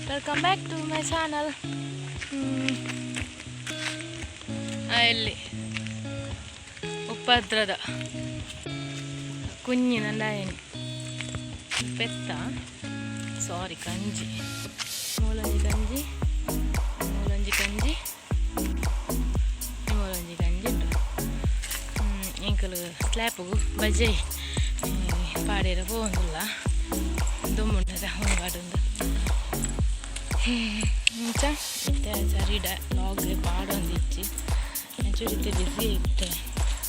Welcome back to my channel. ಇಲ್ಲಿ ಉಪದ್ರದ ಕುഞ്ഞಿನಂಡಾಯನಿ ಪೆತ್ತ ಸಾರಿ ಕಂಜಿ ಮೂಲಂಜಿ ಕಂಜಿ ಮೂಲಂಜಿ ಕಂಜಿ ಮೂಲಂಜಿ ಕಂಜಿ ಉಂಡು. ಎಂಕಲು ಸ್ಲ್ಯಾಪುಗು ಬಜೈ ಪಾಡ್ಯರ ಪೋವೊಂದುಲ್ಲ ದುಮ್ಮುಂಡದ ಪಾಡೊಂದು ಇಂಚ ಇತ್ತೆ ಸರಿ ಲಾಗ್ ಪಾಡೊಂದಿಜ್ಜಿ. ಒಂಚೂರು ಇತ್ತೆ ಬಿಸಿ ಇತ್ತೆ.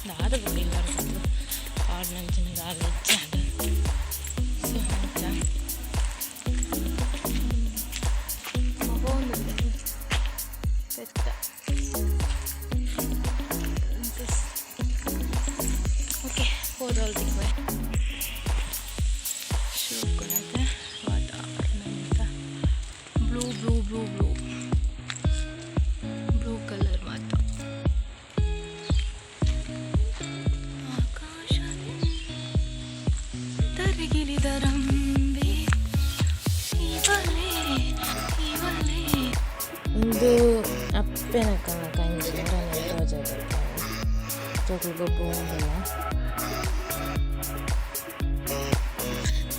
ದಾದ ಬೊಕ ಇಲ್ಲಡ್ ಪಾಡ್ನಂಚಿನ ದಾದ ಇಜ್ಜಾಂಡ್. ಸೊ ಅಂಚ ಪೋವೊಂದುಲ್ಲೆರ್ ಪೆತ್ತ. ಓಕೆ, ಪೋದು ತಿಕ್ಕುವೆ. ಶೋಕುನತೆ ವಾತಾವರಣ ಎಂತ blue blue blue blue blue colour ಮಾತ. ಆಕಾಶ ತರಗಿಲಿದರಂಬೆ ಇವಲೇ ಇವಲೇ. ಇಂದು ಅಪ್ಪೆನ ಕಂಜಿ ತೋಜಾದ್ ಜೋಕುಲು ಗೊಬ್ಬು.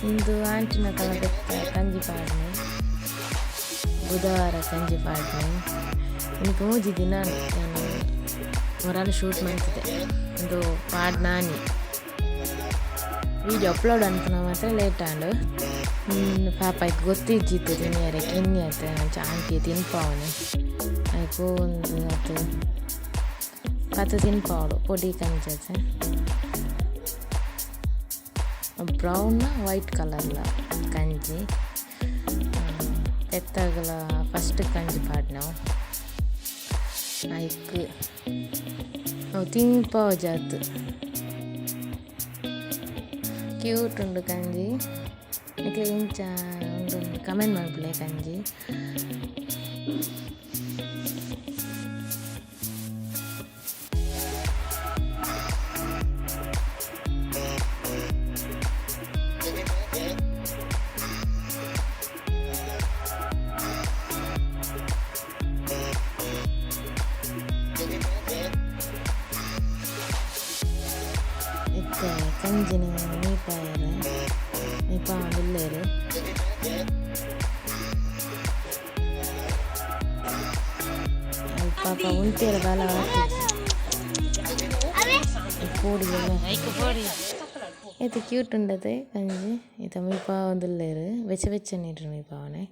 ಇಂದು ಆಂಟಿನ ಕಲ ಬೆತ್ತ ಕಂಜಿ ಪಾಡ್ನೆ, ಬುಧವಾರ ಕಂಜಿ ಪಾಡ್ನೆ. ಇನಿಕ್ ಮೂಜಿ ದಿನ ಯಾನ್ ಒರಾನೆ ಶೂಟ್ ಮಂತಿದೆ. ಉಂದು ಪಾಡ್ನಾನಿ ವೀಡಿಯೋ ಅಪ್ಲೋಡ್ ಅನ್ಪುನ ಮಾತ್ರ ಲೇಟ್ ಆಂಡ್. ಪಾಪ ಐಕ್ ಗೊತ್ತಿಜ್ಜಿತ್ತು ತಿನಿಯರೆ ಕಿನ್ನಿ ಅತ್, ಅಂಚ ಆಂಟಿ ತಿನ್ಪಾವನೆ ಐಕ್ ಒಂದು ಅತ್ ಪತ್ ತಿನ್ಪಾವೊಡು. ಪೊಡಿ ಕಂಜಿ ಅತ್, ಬ್ರೌನ್ ವೈಟ್ ಕಲರ್ಲ ಕಂಜಿ. ಪೆತ್ತಗಲ ಫಸ್ಟ್ ಕಂಜಿ ಪಾಡ್ನವು. ಐಕ್ ಅವು ತಿನ್ಪಾವುಜಾತ್. ಕ್ಯೂಟ್ ಉಂಡು ಕಂಜಿ. ನಿಕ್ಲೆಗ್ ಇಂಚ ಉಂಡು ಕಮೆಂಟ್ ಮನ್ಪುಲೆ ಕಂಜಿ. ಇತ್ತೆ ಕಂಜಿನ್ ಮೀಪಾಯೆರ್, ಮೀಪಾವೊಂದುಲ್ಲೆರ್. ಪಾಪ ಉಂತಿಯೆರೆ ದಾಲ ಆತಿಜಿ. ಪೋಡಿಗೆಲ. ಐಕ್ ಪೋಡಿ. ಏತ್ ಕ್ಯೂಟ್ ಉಂಡತೆ ಕಂಜಿ. ಇತ್ತೆ ಮೀಪಾವೊಂದುಲ್ಲೆರ್, ಬೆಚ್ಚ ಬೆಚ್ಚ ನೀರ್ ಮೀಪಾವನೆ.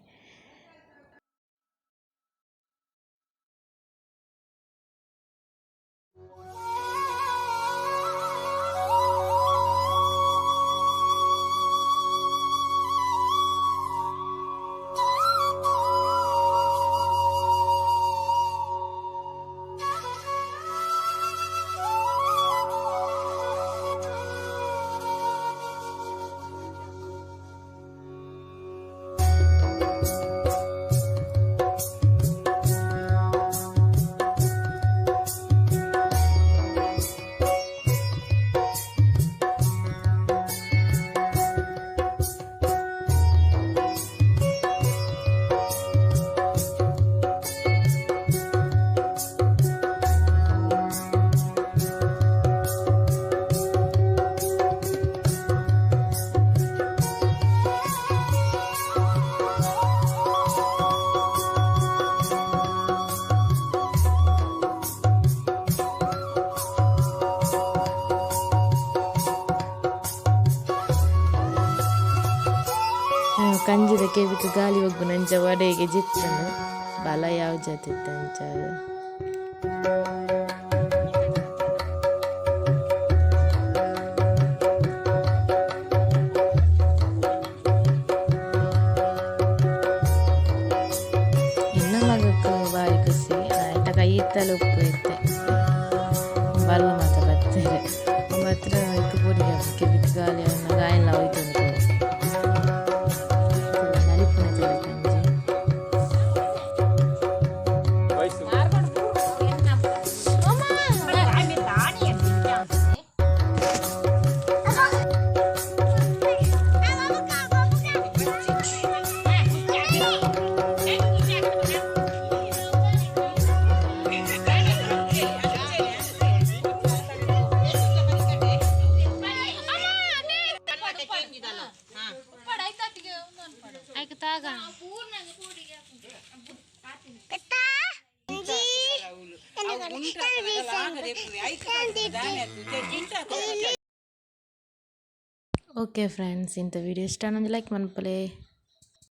ಕಂಜಿದ ಕೆಬಿಕ್ ಗಾಲಿ ಒಗ್ಗುನಂಚ ವಡೆಗೆ ಜಿತ್ತುಂಡು. ಬಲ ಯಾವ್ ಜಾತಿತ್ತ ಅಂಚ. ಎನ್ನ ಮಗಕ್ ಬಾರಿ ಖುಷಿ. ಐತ ಕೈತಲ ಉಪ್ಪು ಇತ್ತೆ ಬಲ್ಲ್ ಮಾತ ಬತ್ತೆರ್. ಮಾತ್ರ ಐಕ್ ಪೋಡಿಗೆ ಆಪುಂಡು ಕೆಬಿಕ್ ಗಾಲಿ ಆವೊಂದು ಗಾಯನ್ಲ ಹೋಯ್ತುಂಡು. ನಲಿಪುನ ತೂಲೆ ಕಂಜಿ. ಐಕ್ ತಾಗ. ಓಕೆ ಫ್ರೆಂಡ್ಸ್, ಇಂಥ ವಿಡಿಯೋ ಇಷ್ಟ ಲೈಕ್ ಮನ್ಪಲೆ.